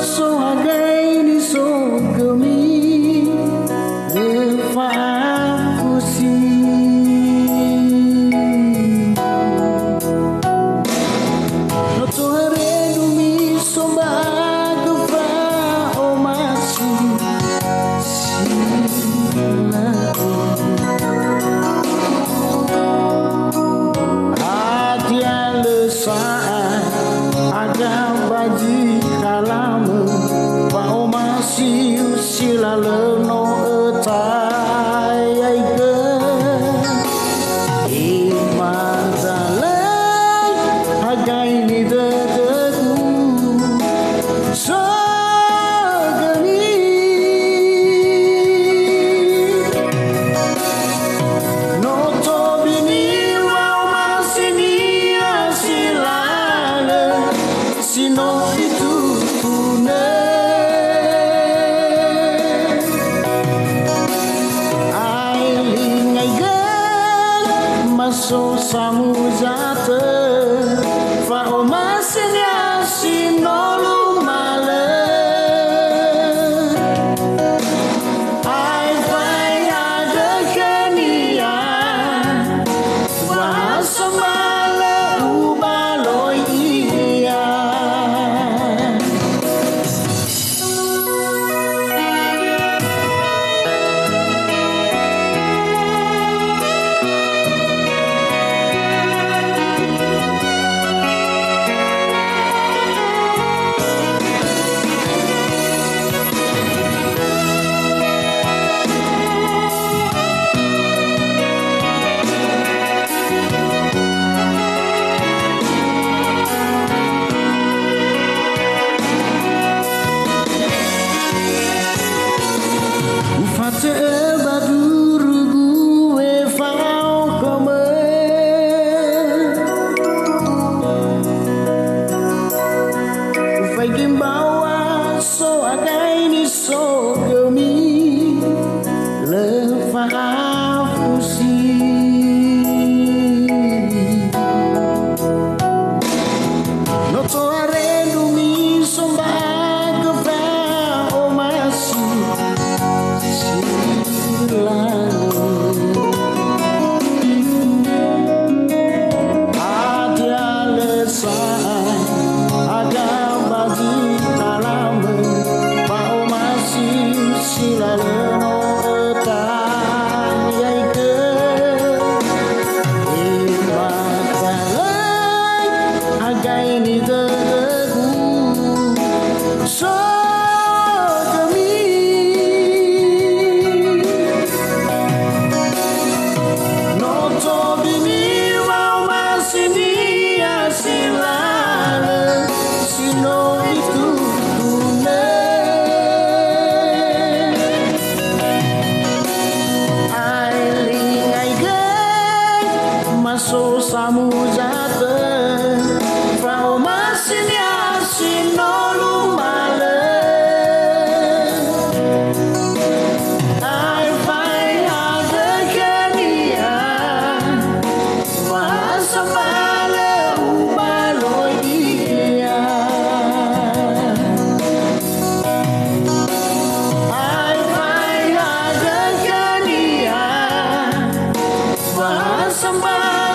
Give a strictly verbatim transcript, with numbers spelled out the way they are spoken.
So hagai nisogömi, lö fa'afusi. No tohare dumi sombagö fa'omasi si lö. Hadia lö sa'ae aga ba zi halamö, fa'omasiu si lalö no ötayaigö. Imadalai hagai nidödögu, sogömi. No tobini wa'omasinia si lalö, si no itutunö. Aelingaigö maso samuzatö, fa'omasinia si no lumalö. Aefae andrö khönia, wa ha sambalö ubaloi ia. Ufatö'ö ba durugu wefao khömö. Ufaigi mbaŵa so'agai nisogömi, lö fa'afusi. No tohare dumi sombagö fa'omasi si lö. Hadia lö sa'ae aga ba zi halamö, fa'omasi si lalö no ötayaigö. Imadalai hagai nidödögu, sogömi. No tobini wa'omasinia si lalö, si no itutunö. Aelingaigö maso samuzatö, fa'omasinia si no lumalö. Aefae andrö khönia, wa ha sambalö ubaloi ia. Aefae andrö khönia, wa ha sambalö